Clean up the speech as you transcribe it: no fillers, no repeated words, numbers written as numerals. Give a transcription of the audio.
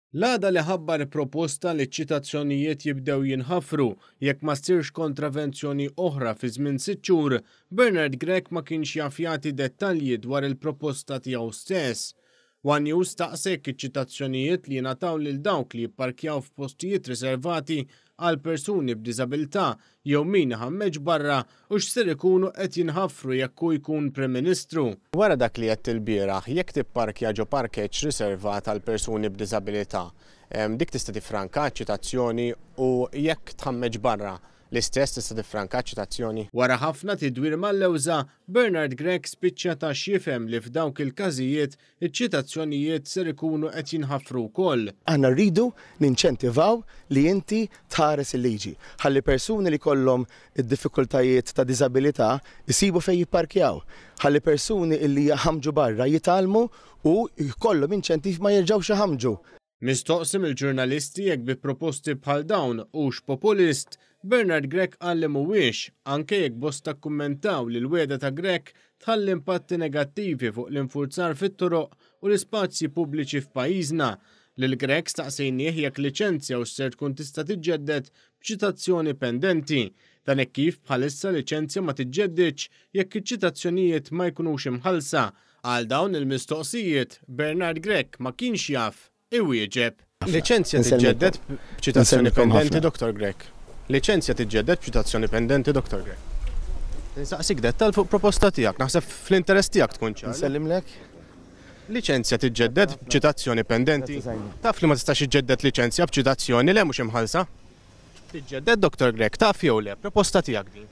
L-għada li ħabbar proposta li ċ-ċitazzjonijiet jibdew jinħafru jekk ma ssirx kontravenzjoni oħra fi żmien sitt xhur, Bernard Grech ma kienx jaf jagħti dettalji dwar il-proposta tiegħu stess. One News staqsa jekk iċ-ċitazzjonijiet li jingħataw lil dawk li jipparkjaw f'postijiet riservati għal persuni b'diżabilità jew min iħammeġ barra hux ser ikunu qed jinħafru jekk hu jkun Prim Ministru. Wara dak li għedt ilbieraħ, jekk tipparkja ġo parkeġġ riservat għal persuni b'diżabilità, dik tista' tiffranka ċ-ċitazzjoni u jekk tħammeġ barra, l-istess tista' tiffranka ċ-ċitazzjoni? Wara ħafna tidwir mal-lewża, Bernard Grech spiċċa ta x'jifhem li f'dawk il-każijiet iċ-ċitazzjonijiet ser ikunu qed jinħafru wkoll. Aħna rridu ninċentivaw li inti tħares il-liġi, ħalli persuni li jkollhom id-diffikultajiet ta' diżabilità jsibu fejn jipparkjaw, ħalli persuni li jħammġu barra jitgħallmu u jkollhom inċentiv ma jerġgħux iħammġu. Mistoqsi mill-ġurnalisti jekk bi proposti bħal dawn hux populist, Bernard Grech qal li mhuwiex, anke jekk bosta kkummentaw li l-wegħda ta' Grech tħalli impatti negattivi fuq l-infurzar fit-toroq u l-ispazji pubbliċi f'pajjiżna. Lil Grech staqsejnieh jekk liċenzja hux ser tkun tista' tiġġedded b'ċitazzjoni pendenti. Dan hekk kif bħalissa liċenzja ma tiġġeddidx jekk iċ-ċitazzjonijiet ma jkunux imħallsa. Għal dawn il-mistoqsijiet, Bernard Grech ma kienx jaf iwieġeb. Liċenzja tiġġedded b'ċitazzjoni pendenti, Dottor Grech. Liċenzja tiġġedded b'ċitazzjoni pendenti, Dottor Grech. Insaqsik dettall fuq proposta tiegħek, naħseb fl-interess tiegħek tkun ċar. Insellimlek. Liċenzja tiġġedded b'ċitazzjoni pendenti? Taf li ma tistax iġġedded liċenzja b'ċitazzjoni, le mhux imħallsa. Tiġġedded, Dottor Grech, taf jew le? Proposta tiegħek din.